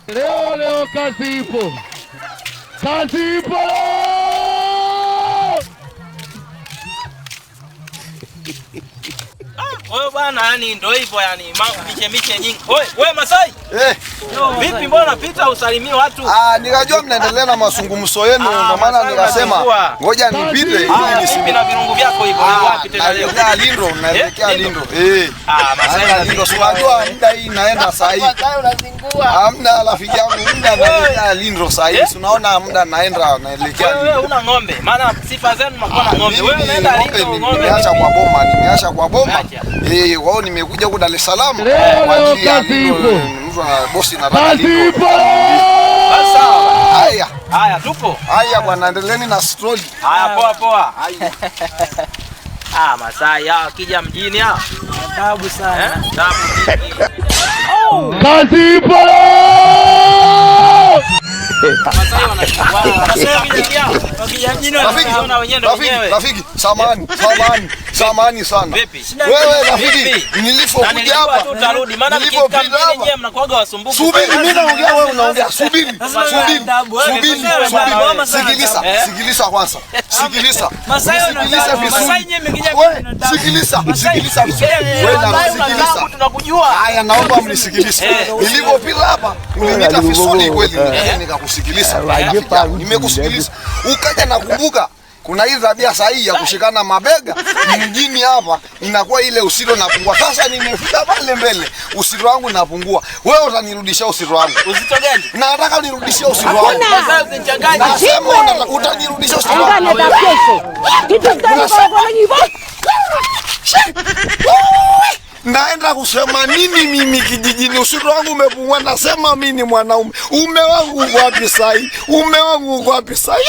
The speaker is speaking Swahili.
Leo leo kazi ipo, kazi ipo. Wewe bwana, yani ndio hivyo yani, miche miche nyingi. Wewe wewe Masai. Eh. Vipi mbona pita usalimii watu? Ah, nikajua mnaendelea na mazungumzo yenu ndio maana nikasema ngoja nipite ili nisipi na virungu vyako hivyo. Wapi tena leo? Naelekea Lindo, naelekea Lindo. Eh. Ah, Masai Lindo, si unajua muda hii naenda saa hii. Masai unazingua. Hamna rafiki yangu, muda naelekea Lindo saa hii. Si unaona muda naenda naelekea. Wewe una ng'ombe, maana sifa zenu mnakuwa na ng'ombe. Wewe unaenda Lindo ng'ombe. Nimeacha kwa boma, nimeacha kwa boma. Eh, wao nimekuja huku Dar es Salaam kwa ajili ya mtu na bosi na kazi ipo. Haya. Haya tupo. Haya bwana, endeleeni na stroll. Haya poa poa. Ah, Masai hao kija mjini hao. Tabu sana. Tabu. Kazi ipo. Masai wanachukua. Wakija mjini wanaona wenyewe ndio wenyewe. Rafiki, samahani, samahani, samahani sana. Wewe rafiki, nilipokuja hapa tutarudi, maana mkifika mjini nyewe mnakuwaga wasumbufu. Subiri, mimi naongea, wewe unaongea. Subiri, subiri, subiri, subiri. Sikiliza, sikiliza kwanza. Sikiliza. Sikiliza vizuri. Wewe sikiliza, sikiliza vizuri. Wewe sikiliza. Tunakujua. Haya, naomba mnisikilize. Nilipopita hapa uliniita vizuri kweli, nikakusikiliza. Nimekusikiliza. Ukaja nakumbuka kuna hii tabia sahihi ya kushikana mabega mjini hapa, inakuwa ile usiro napungua. Sasa nimefika pale mbele, usiro wangu napungua, wewe utanirudishia usiro wangu. Uzito gani? Nataka unirudishie usiro wangu. Nasema utanirudishia usiro wangu. Naenda kusema nini mimi kijijini? Usiro wangu umepungua, nasema mimi ni mwanaume. Ume wangu uko wapi sahi? Ume wangu uko wapi sahi?